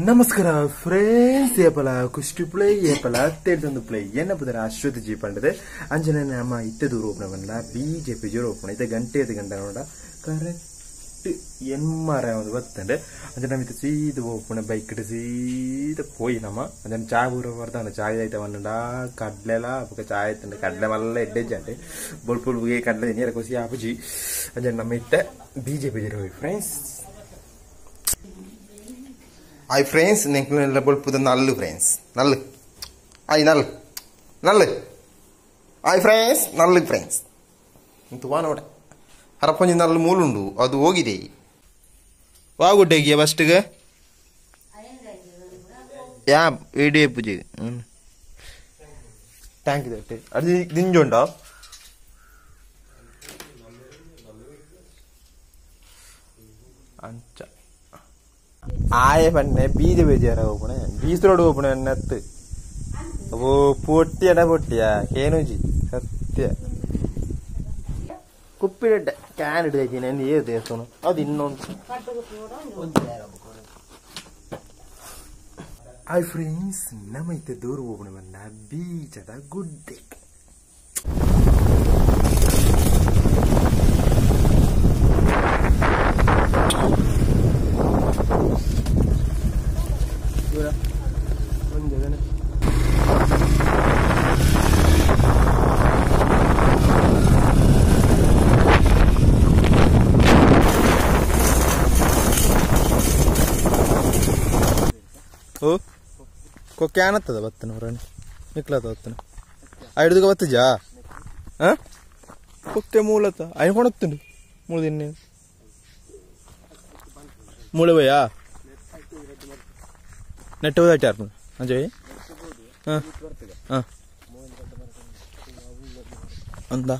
ನಮಸ್ಕಾರ ಫ್ರೆಂಡ್ಸ್, ಏಪಲ ಕುಷ್ಟಿ ಪ್ಲೇ ಏಪಲ ತೇಡ್ದೊಂದು ಪ್ಲೇ ಎನ್ನ ಪುದರ ಅಶ್ವತಿ ಜಿ ಪಂಡದೆ ಅಂಜನೆ ನಮ್ಮ ಇತ್ತೆ ದೂರ ಓಪನ ಬಂದ ಬಿಜೆಪಿ ಜೋರು ಓಪನ ಇತ್ತೆ ಗಂಟೆ ಐದು ಗಂಟೆ ನೋಡ ಕರೆಕ್ಟ್ ಎನ್ಮಾರ ಒಂದು ಬತ್ತಂಡೆ ಅಂಜನೆ ನಮ್ಮ ಇತ್ತೆ ಸೀದ ಓಪನ ಬೈಕ್ ಇಟ್ಟು ಸೀದ ಪೋಯಿ ನಮ್ಮ ಅಂಜನೆ ಚಾ ಊರ ಬರ್ತಾನೆ ಚಾಯ್ ಐತೆ ಬಂಡ ಕಡ್ಲೆಲ ಬೊಕ ಚಾಯ್ ಐತಂಡೆ ಕಡ್ಲೆ ಮಲ್ಲ ಎಡ್ಡೆ ಬೊಲ್ಪುಲ್ಗೆ ಕಡ್ಲೆ ನೀರ ಕೊಸಿ ಆಪುಜಿ ಅಂಜನೆ ನಮ್ಮ ಇತ್ತೆ ಬಿಜೆಪಿ ಜೋರು ಹೋಗಿ ಫ್ರೆಂಡ್ಸ್. ಹಾಯ್ ಫ್ರೆಂಡ್ಸ್, ನೆಕ್ಲೆಲ್ಲ ಬೊಲ್ಪುದ ನಲ್ಲು ಫ್ರೆಂಡ್ಸ್, ನಲ್ಲು ಆಯ್ ನಲ್ಲು ನಲ್ಲು ಹಾಯ್ ಫ್ರೆಂಡ್ಸ್, ನಲ್ಲು ಫ್ರೆಂಡ್ಸ್ ತುವಾ ನೋಡ ಹರಪಂಜಿ ನಲ್ಲು ಮೂಲುಂಡು ಅದು ಹೋಗಿದೆ. ವಾ ಗುಡ್ಡೆಗಿಯ ಫಸ್ಟ್ಗೆ ಯಾ ಇಡೀ ಪೂಜೆ thank you ಅದು ದಿಂಜುಂಡ ಅಂಚ ಆಯೆ ಪನ್ನೆ ಬೀಜ ಬೇಜಾರ ಓಪಣೆ ಬೀಸರೋಡು ಓಪಣೆ ಅನ್ನತ್ತು ಓ ಪೊಟ್ಟಿಯಡ ಪೊಟ್ಟಿಯ ಕೇನುಜಿ ಸತ್ಯ ಕುಪ್ಪಿಡ can ಹಿಡಿದ ನಾನು ಏ ದೇವಸ್ಥಾನ ಅದು ಇನ್ನೊಂದು. ಹಾಯ್ ಫ್ರೆಂಡ್ಸ್, ನಮ್ಮ ಇತ್ತೆ ದೂರ ಓಪಣೆ ಬಂದ ಬೀಜದ ಗುಡ್ಡೆ. ಓ ಕೊಕ್ಕೆ ಆನತ್ತದ ಬತ್ತನ ಹೊರನೆ ನಿಕ್ಲತ್ತ ಬತ್ತನ ಐಡ್ದುಗ ಬತ್ತಜಾ ಹಾಂ ಕೊಕ್ಕೆ ಮೂಲತ್ತ ಐನ್ ಕೊಣತ್ತುಂಡು ಮೂಳು ದಿನ ಮೂಳೆ ಬಯ್ಯಾ ನೆಟ್ ಹೋದಾಟ ಅಂಜಯ್ ಹಾಂ ಹಾಂ ಅಂದ.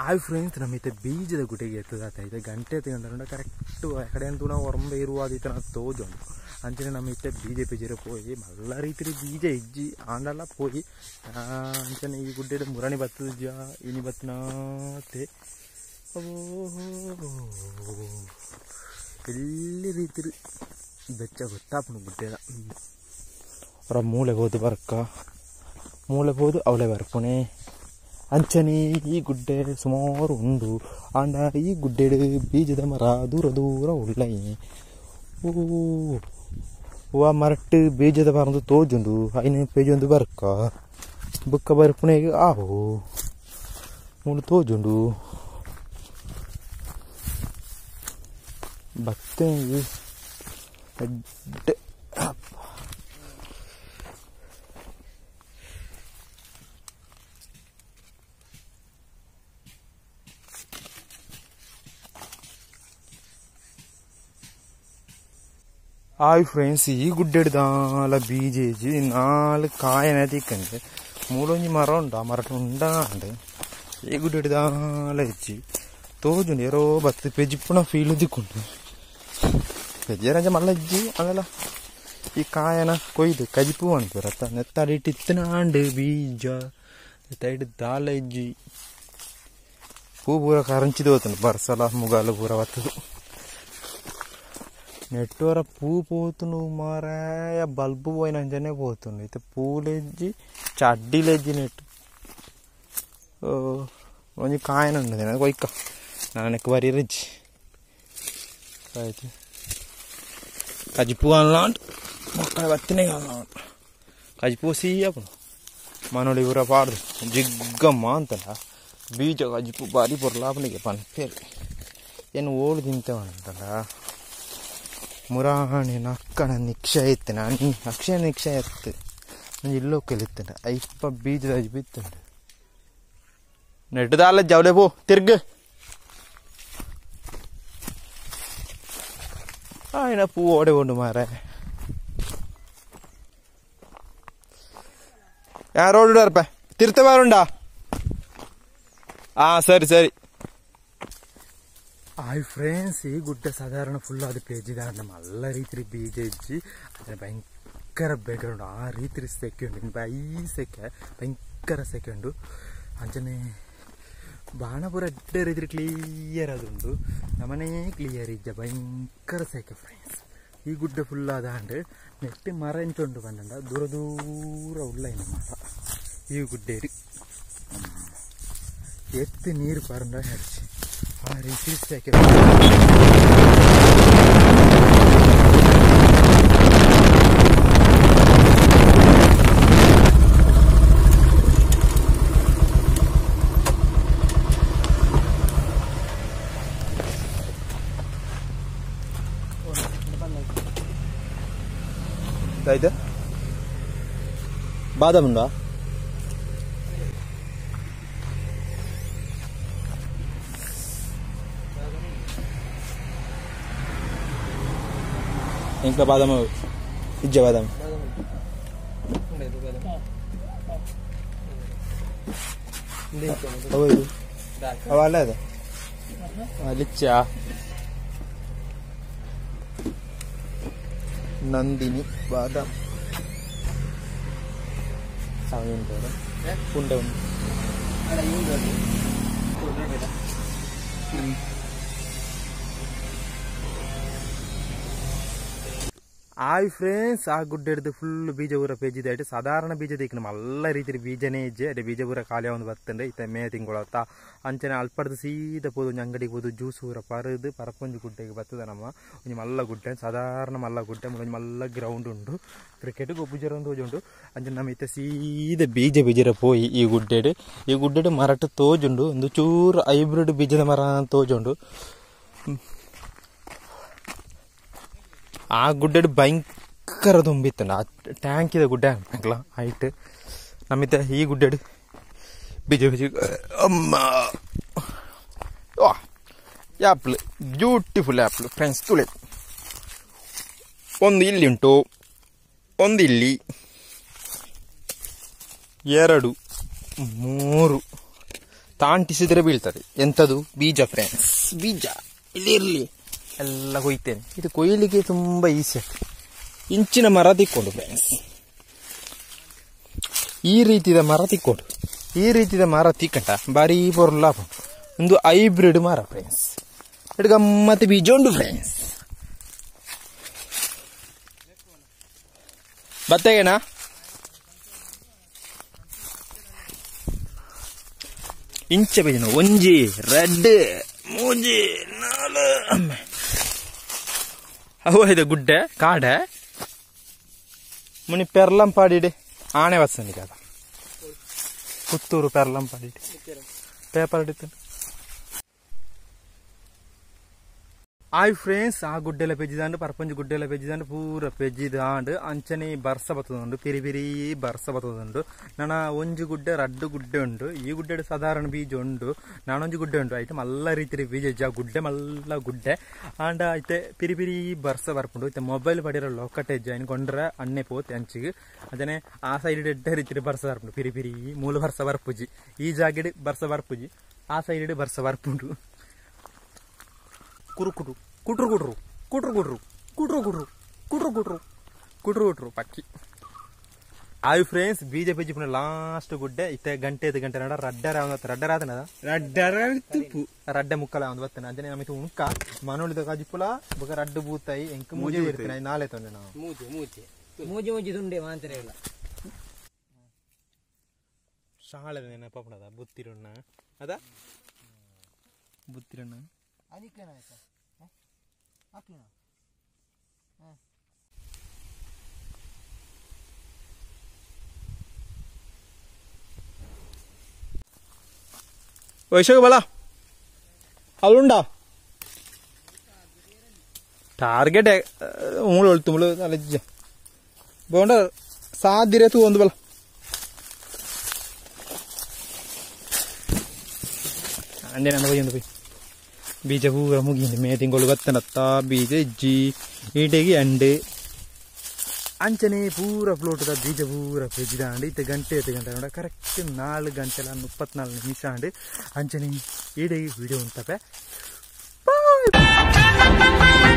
ಹಾಯ್ ಫ್ರೆಂಡ್ಸ್, ನಮ್ಮ ಇತ್ತೆ ಬೀಜದ ಗುಡ್ಡೆಗೆ ಎತ್ತದಾತ ಇದೆ ಗಂಟೆ ಎತ್ತಿಗಂಡ ಕರೆಕ್ಟ್ ಕಡೆ ಅಂತೂ ನಾವು ಹೊರಂಬ ಇರುವಾದಿತ್ತ ತೋಜುಂಡು ಅಂಚನೆ ನಮ್ಮ ಇತ್ತೆ ಬೀಜ ಪೇಜರ ಪೋಯಿ ಮಲ್ಲ ರೀತಿ ಬೀಜ ಇಜ್ಜಿ ಆಂಡಲ ಪೋಯಿ ಅಂಚನೆ ಈ ಗುಡ್ಡೆ ಮುರಣಿ ಬತ್ತದ ಇನಿ ಬತ್ತನಾತೆ ಎಲ್ಲಿ ರೀತಿ ಬೆಚ್ಚ ಗೊತ್ತಾಪನು ಗುಡ್ಡೆದ ಅವರ ಮೂಳೆ ಹೋದು ಬರ್ಕ ಮೂಳೆ ಹೋದು ಅವಳೆ ಬರ್ಪುಣೆ ಅಂಚನೆ ಈ ಗುಡ್ಡೆ ಸುಮಾರು ಉಂಡು ಆಂಡ ಈ ಗುಡ್ಡೆಡು ಬೀಜದ ಮರ ದೂರ ದೂರ ಉಳ್ಳೈ ಓ ಹೂವು ಮರಟ್ಟು ಬೀಜದ ಮರಂದು ತೋಜುಂಡು ಐನ ಪೇಜೊಂದು ಬರ್ಕ ಬುಕ್ಕ ಬರ್ಪುಣೆಗೆ ಆಹೋ ಮೂಡು ತೋಜುಂಡು ಬತ್ತೆ ಎಡ್ಡೆ. ಹಾಯ್ ಫ್ರೆಂಡ್ಸ್, ಈ ಗುಡ್ಡೆಡ್ದಾಲ ಬೀಜ ಇಜ್ಜಿ ನಾಲ್ ಕಾಯನ ತಿಕ್ಕಂಡೆ ಮೂಲೊಂಜಿ ಮರ ಉಂಡು ಆ ಮರಟ್ ಉಂಡಾಂಡ್ ಈ ಗುಡ್ಡೆಡ್ದಾಲ ಇಜ್ಜಿ ತೋಜುಂಡು ಏರೋ ಬತ್ತು ಪೆಜಿಪ್ಪುನ ಫೀಲ್ ದಿಕ್ಕುಂಡು ಪೆಜ್ಜೇರಂಜ ಮಲ್ಲ ಇಜ್ಜಿ ಅದಲ್ಲ ಈ ಕಾಯನ ಕೊಯ್ದು ಕಜಿಪು ಅನ್ಪುರತ್ತ ನೆತ್ತಾಡಿಟ್ಟು ಇತ್ತನಾಂಡು ಬೀಜ ನೆತ್ತಾಡಿ ದಾಲ ಇಜ್ಜಿ ಪೂ ಪೂರ ಕರಂಚಿದು ಹೋತುಂಡು ಬರ್ಸಲ ಮುಗಾಲ ಪೂರ ಬತ್ತದು ನೆಟ್ಟವರ ಪೂ పోతుండు మారాయ బల్బు పోయినంచనే పోతుండు అయితే పూలెజ్జి చడ్డీలెజ్జి నెట్టు ಒಂಜಿ ಕಾಯನ ಉಂಡು ಕೊಯ್ಕ ನಾನಕ್ಕೆ ಬರೀ ರೆಜ್ಜಿ ಆಯ್ತು ಕಜಿಪು ಅನ್ಲಾಂಟ್ ಮಕ್ಕಳ ಬತ್ತಿನೇ ಕಜಿಪು ಸೀಯಪ್ಪು ಮನೋಳಿ ಪೂರ ಪಾಡ್ದು ಜಿಗ್ಗಮ್ಮ ಅಂತಲ್ಲ ಬೀಜ ಕಜಿಪು ಬಾರಿ ಪೊರ್ಲಾಪನಿಗೆ ಪನ್ಪೇರು ಏನು ಓಳು ತಿಂತೇವನಂತಲ್ಲ ಮುರಾಣಿ ನಕ್ಕಣ ನಿಕ್ಷಯ ಇತ್ತು ನಾನು ಅಕ್ಷಯ ನಿಕ್ಷಯ ಇತ್ತು ನಾನು ಇಲ್ಲೋ ಕಲಿತ್ತೇನೆ ಐಪ್ಪ ಬೀಜದ ಬಿತ್ತುಂಡು ನೆಟ್ಟದಾಲ ಜವಲೆ ಪೋ ತಿರ್ಗ ಆಯ್ನ ಪೂ ಓಡೆ ಉಂಡು ಮಾರ ಯಾ ರೋಡ್ ಬರ್ಪ ತಿರ್ತ ಬಾರುಂಡಾ ಹಾಂ ಸರಿ ಸರಿ. ಹಾಯ್ ಫ್ರೆಂಡ್ಸ್, ಈ ಗುಡ್ಡ ಸಾಧಾರಣ ಫುಲ್ ಅದು ಪೇಜಿದ ಮಲ್ಲ ರೀತಿ ಬೀಜ ಇಜ್ಜಿ ಅದನ್ನ ಭಯಂಕರ ಬೇಗ ಆ ರೀತಿ ಸೆಕೆ ಉಂಟು ಬೈ ಸೆಕೆ ಭಯಂಕರ ಸೆಕೆ ಉಂಟು ಅಂಚನೆ ಬಾಣಪುರ ಅಡ್ಡ ರೀತಿ ಕ್ಲಿಯರ್ ಅದುಂಡು ನಮ್ಮನೇ ಕ್ಲಿಯರ್ ಇಜ್ಜ ಭಯಂಕರ ಸೆಕೆ ಫ್ರೆಂಡ್ಸ್. ಈ ಗುಡ್ಡೆ ಫುಲ್ ಆದಾಂಡ್ ನೆಟ್ಟಿ ಮರ ಎಂಚುಂಡು ಪಂಡ ದೂರ ದೂರ ಉಳ್ಳೈನ ಮರ ಈ ಗುಡ್ಡೇರಿ ಎತ್ತಿ ನೀರು ಪರಂಡ ಹರಿಸಿ ಆ ರೀತಿ ಆಯ್ತಾ ಬಾದಾಮ್ ಉಂಡಾ ಎಂಕ ಬಾದಾಮ್ ಇಜ್ಜೆ ಬಾದಾಮ್ ಅವ ಅಲ್ಲ ಅದ ಲಿಚ್ಚಾ ನಂದಿನಿ ಬಾದಾಮ್ ಉಂಡೆ ಉಂಟು ಆಯ್ ಫ್ರೆಂಡ್ಸ್ ಆ ಗುಡ್ಡೆ ಹಿಡಿದು ಫುಲ್ ಬೀಜ ಊರ ಪೇಜಿದೆ ಸಾಧಾರಣ ಬೀಜ ದಿಕ್ಕು ಮಲ್ಲ ರೀತಿ ಬೀಜನೇ ಇಜ್ಜೆ ಅಡೆ ಬೀಜ ಊರ ಖಾಲಿ ಒಂದು ಬತ್ತಂಡೆ ಇತ್ತ ಮೇ ತಿಂಗಳತ್ತ ಅಂಚನೆ ಅಲ್ಪಡ್ದು ಸೀದ ಪೋದು ಒಂಜಿ ಅಂಗಡಿಗೆ ಪೋದು ಜ್ಯೂಸ್ ಊರ ಪರದು ಪರಪೊಂಜಿ ಗುಡ್ಡೆಗೆ ಬತ್ತದ ನಮ್ಮ ಒಂಜಿ ಮಲ್ಲ ಗುಡ್ಡೆ ಸಾಧಾರಣ ಮಲ್ಲ ಗುಡ್ಡೆ ಒಂಜಿ ಮಲ್ಲ ಗ್ರೌಂಡ್ ಉಂಟು ಕ್ರಿಕೆಟ್ ಗೊಬ್ಬುಜರ ಒಂದು ಉಂಟು ಅಂಚನೆ ನಮ್ಮ ಇತ್ತ ಸೀದ ಬೀಜ ಬೀಜರ ಪೋಯಿ ಈ ಗುಡ್ಡೆಡು ಈ ಗುಡ್ಡೆಡು ಮರಟು ತೋಜುಂಡು ಒಂದು ಚೂರು ಹೈಬ್ರಿಡ್ ಬೀಜದ ಮರ ತೋಜುಂಡು ಆ ಗುಡ್ಡೆಡು ಭಯಂಕರ ತುಂಬಿತ್ತು ಆ ಟ್ಯಾಂಕಿದ ಗುಡ್ಡೆ ಹಾಕ್ಲ ಹೈಟ್ ನಮ್ಮಿತ್ತ ಈ ಗುಡ್ಡೆಡು ಬೀಜ ಬೀಜ ಅಮ್ಮ apple beautiful apple friends ತುಳಿ ಒಂದು ಇಲ್ಲಿ ಉಂಟು ಒಂದು ಇಲ್ಲಿ ಎರಡು ಮೂರು ತಾಂಟಿಸಿದರೆ ಬೀಳ್ತದೆ ಎಂಥದ್ದು ಬೀಜ ಫ್ರೆಂಡ್ಸ್ ಬೀಜ ಇಲ್ಲಿ ಇರಲಿ ಎಲ್ಲ ಕೊಯ್ತೇನೆ ಇದು ಕೊಯ್ಲಿಕ್ಕೆ ತುಂಬ ಈಸಿ ಆಗ್ತದೆ ಇಂಚಿನ ಮರ ತಿಕ್ಕೊಂಡು ಫ್ರೆಂಡ್ಸ್ ಈ ರೀತಿಯ ಮರ ತಿಕ್ಕೊಂಡು ಈ ರೀತಿಯ ಮರ ತಿಕ್ಕಂಟ ಭಾರಿ ಪೊರ್ಲ ಒಂದು ಹೈಬ್ರಿಡ್ ಮರ ಫ್ರೆಂಡ್ಸ್ ಇದು ಗಮ್ಮತ್ತು ಬೀಜ ಉಂಟು ಫ್ರೆಂಡ್ಸ್ ಬತ್ತೇನಾ ಇಂಚ ಬೀಜ ಒಂಜಿ ರೆಡ್ ಮೂಜಿ ನಾಲು ಅವು ಇದು ಗುಡ್ಡೆ ಕಾಡೆ ಮುನಿ ಪೆರ್ಲಂಪಾಡಿ ಆಣೆ ವತ್ಸನಿಗೆ ಅದ ಪುತ್ತೂರು ಪೆರ್ಲಂಪಾಡಿ ಪೇಪರ್ ಹಿಡಿತು ಆಯ್ ಫ್ರೆಂಡ್ಸ್ ಆ ಗುಡ್ಡೆಲ್ಲ ಪೆಜ್ಜಿದಾಂಡು ಪರಪಂಜಿ ಗುಡ್ಡೆಲ್ಲ ಪೆಜ್ಜಿದಾಂಡು ಪೂರ ಪೆಜ್ಜಿದಾಂಡು ಅಂಚನೆ ಬರ್ಸ ಬತ್ತದುಂಡು ಪಿರಿ ಪಿರಿ ಬರ್ಸ ಬತ್ತದುಂಡು ನನ ಒಂಜಿ ಗುಡ್ಡೆ ರಡ್ಡು ಗುಡ್ಡೆ ಉಂಟು ಈ ಗುಡ್ಡೆ ಸಾಧಾರಣ ಬೀಜ ಉಂಟು ನಾನೊಂಜಿ ಗುಡ್ಡೆ ಉಂಟು ಆಯ್ತು ಮಲ್ಲ ರೀತಿ ಬೀಜ ಇಜ್ಜಿ ಆ ಗುಡ್ಡೆ ಮಲ್ಲ ಗುಡ್ಡೆ ಆಂಡ ಐತೆ ಪಿರಿ ಪಿರಿ ಬರ್ಸ ಬರ್ಪುಂಡು ಐತೆ ಮೊಬೈಲ್ ಪಡಿರೋ ಲೋಕಟೆಜ್ಜ ಇನ್ ಕೊಂಡ್ರೆ ಅಣ್ಣೆ ಪೋತೆ ಅಂಚಿಗೆ ಅಂಚನೆ ಆ ಸೈಡ್ ಎಡ್ಡೆ ರೀತಿ ಬರ್ಸ ಬರ್ಪುಂಡು ಪಿರಿ ಪಿರಿ ಮೂಲ ಬರ್ಸ ಬರ್ಪುಜಿ ಈ ಜಾಗೆಡ್ ಬರ್ಸ ಬರ್ಪುಜಿ ಆ ಸೈಡ್ ಬರ್ಸ ಬರ್ಪುಂಡು ಕುರುಕುರು ಕುಟ್ರು ಕುಟ್ರು ಕುಟ್ರು ಕುಟ್ರು ಕುಟ್ರು ಕುಟ್ರು ಕುಟ್ರು ಕುಟ್ರು ಕುಟ್ರು ಕುಟ್ರು ಪಕ್ಕಿ ಆಯ್ ಫ್ರೆಂಡ್ಸ್ ಬೀಜ ಬೀಜ ಪುನಃ ಲಾಸ್ಟ್ ಗುಡ್ಡೆ ಇತ್ತೆ ಗಂಟೆ ಐದು ಗಂಟೆ ನಡ ರಡ್ಡರ ರಡ್ಡರ ಆತನ ರಡ್ಡರ ತುಪ್ಪು ರಡ್ಡೆ ಮುಕ್ಕಲ ಒಂದು ಬತ್ತನ ಅಂಚನೆ ನಮಗೆ ಉಣ್ಕ ಮನೋಳಿದ ಕಾಜಿಪುಲ ಬೊಕ ರಡ್ಡು ಬೂತಾಯಿ ಎಂಕ್ ಮೂಜೆ ಇರ್ತೀನಿ ನಾಳೆ ತೊಂಡೆ ನಾವು ಮೂಜೆ ಮೂಜೆ ಮೂಜೆ ಮೂಜೆ ತುಂಡೆ ಮಾಂತರ ಇಲ್ಲ ಶಾಲೆ ನೆನಪದ ಬುತ್ತಿರಣ್ಣ ಅದ ಬುತ್ತಿರಣ್ಣ ವೈಶಾಖ ಬಲ ಅಲ್ಲುಂಡ ಟಾರ್ಗೆಟ್ ಮೂಳು ಒಳ್ತು ಮುಳು ಅಲಜ್ಜ ಬೋಂಡ ಸಾದಿರೆ ತೂ ಒಂದು ಬಲ ಅಂದೆ ನನ್ನ ಒಂದು ಪೋಯ್ ಬೀಜ ಪೂರ ಮುಗಿಂಡು ಮೇ ತಿಂಗಳು ಬತ್ತನತ್ತ ಬೀಜ ಇಜ್ಜಿ ಈಟೆಗೆ ಅಂಡೆ ಅಂಚನೆ ಪೂರ ಫ್ಲೋಟದ ಬೀಜ ಪೂರ ಪೆಜ್ಜಿದಾಂಡು ಇತ್ತೆ ಗಂಟೆ ಐದು ಗಂಟೆ ನೋಡ ಕರೆಕ್ಟ್ 4 ಗಂಟೆಲ 34 ನಿಮಿಷ ಅಂಡು ಅಂಚನೆ ಈಡೆಗೆ ವಿಡಿಯೋ ಉಂಟಪೆ. ಬಾಯ್.